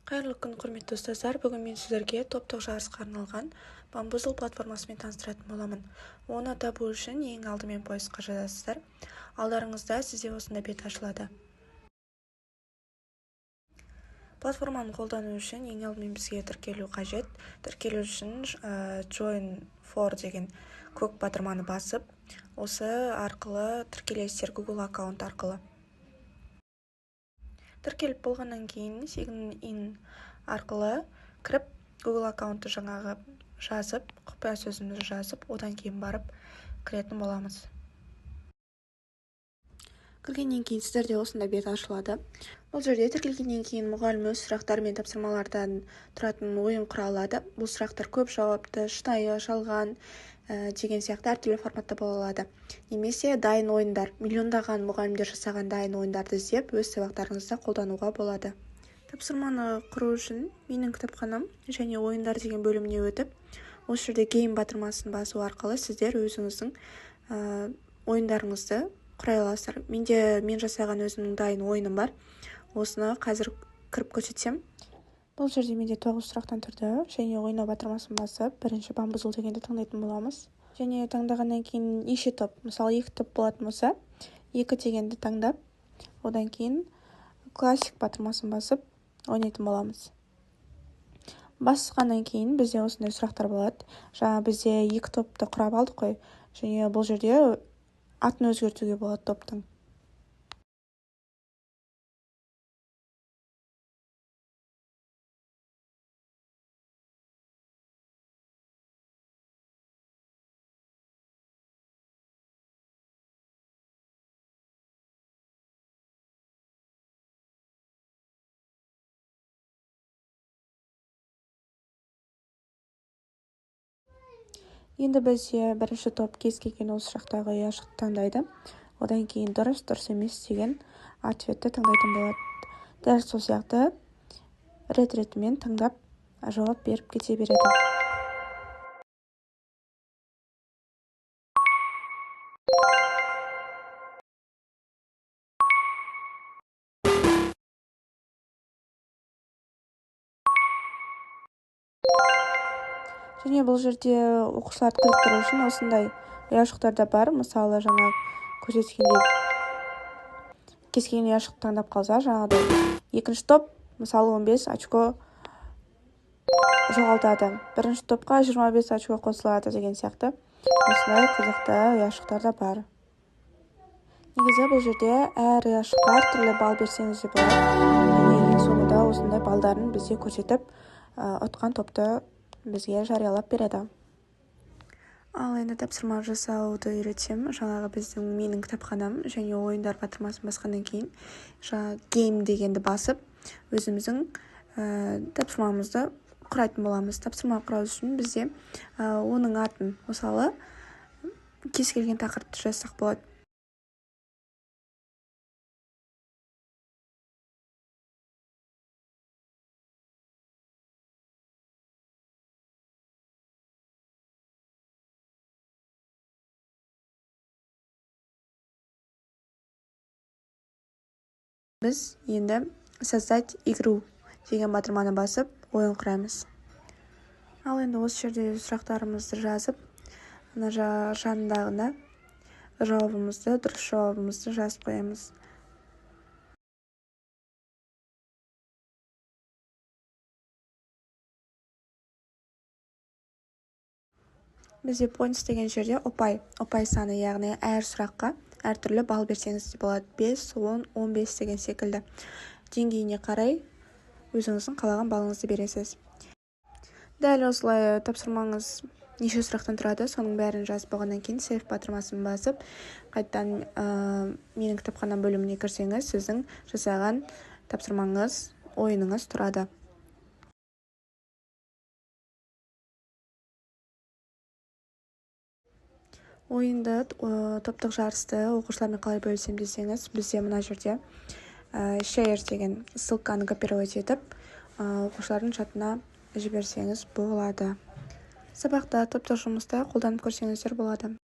Қайырлы күн, құрметті ұстаздар! Бүгін мен сіздерге топтық жарысқа арналған Bamboozle платформасымен таныстыратын боламын. Оны табу үшін ең алдымен поиск қа жазасыздар. Алдарыңызда сізде осындай бет ашылады. Платформаны қолдану үшін ең алдымен бізге тіркелу қажет. Тіркелу үшін Join for деген көк батырманы басып, осы арқылы тіркелесіздер, Google аккаунт арқылы. Тіркеліп болғаннан кейін Sign in арқылы кіріп, Google аккаунтты жаңағы жазып, құпия сөзімізді жазып, одан кейін барып кіретін боламыз. Кіргеннен кейін сіздерде осындай бет ашылады. Бұл жерде тіркелгеннен кейін мұғалім өз сұрақтары мен тапсырмалардан тұратын ойын құра алады. Бұл сұрақтар көп жауапты, шынайы, жалған деген сияқты әртүрлі форматта бола алады. Немесе дайын ойындар, миллиондаған мұғалімдер жасаған дайын ойындарды іздеп, өз сабақтарыңызда қолдануға болады. Тапсырманы құру үшін «Менің кітапханам» және «Ойындар» деген бөліміне өтіп, осы жерде Game батырмасын басу арқылы сіздер өзіңіздің ойындарыңызды құрай аласыздар. Менде мен жасаған өзімнің дайын ойыным бар. Осыны қазір кіріп көрсетсем. Бұл жерде менде тоғыз сұрақтан тұрды және «Ойнау» батырмасын басып, бірінші Bamboozle дегенді таңдайтын боламыз. Және таңдағаннан кейін неше топ, мысалы, екі топ болатын болса, екі дегенді таңдап, одан кейін Classic батырмасын басып ойнайтын боламыз. Басқаннан кейін бізде осындай сұрақтар болады. Жаңа бізде екі топты құрап алдық қой. Және бұл жерде атын өзгертуге болады топтың. Енді бізде бірінші топ кез келген осы жақтағы ұяшықты таңдайды. Одан кейін дұрыс, дұрыс емес деген ответ ті таңдайтын болады. Дәл сол сияқты рет-ретімен таңдап, жауап беріп кете береді. Және бұл жерде оқушыларды қызықтыру үшін осындай ұяшықтар да бар. Мысалы, жаңа көрсеткендей, кез келген ұяшықты таңдап қалса, жаңағыдай екінші топ, мысалы, 15 очко жоғалтады, бірінші топқа 25 очко қосылады деген сияқты осындай қызықты ұяшықтар да бар. Негізі бұл жерде әр ұяшыққа әртүрлі балл берсеңіз де болады. Және ең соңында осындай балдарын бізде көрсетіп, ұтқан топты бізге жариялап береді. Ал енді тапсырма жасауды үйретсем, жаңағы біздің «Менің кітапханам» және «Ойындар» батырмасын басқаннан кейін жаңа Game дегенді басып, өзіміздің тапсырмамызды құрайтын боламыз. Тапсырма құрау үшін бізде оның атын, мысалы, кез келген тақырыпты жазсақ болады. Біз енді «Создать игру» деген батырманы басып, ойын құраймыз. Ал енді осы жерде сұрақтарымызды жазып, мына жанындағына жауабымызды, дұрыс жауабымызды жазып қоямыз. Бізде Points деген жерде ұпай саны, яғни әр сұраққа әртүрлі балл берсеңіз де болады: 5, 10, 15 деген секілді. Деңгейіне қарай өзіңіздің қалаған балыңызды бересіз. Дәл осылай тапсырмаңыз неше сұрақтан тұрады, соның бәрін жазып болғаннан кейін Save батырмасын басып, қайтадан «Менің кітапханам» бөліміне кірсеңіз, сіздің жасаған тапсырмаңыз, ойыныңыз тұрады. Ойынды, топтық жарысты оқушылармен қалай бөлісемін десеңіз, бізде мына жерде Share деген ссылка ны копировать етіп, оқушылардың чатына жіберсеңіз болады. Сабақта, топтық жұмыста қолданып көрсеңіздер болады.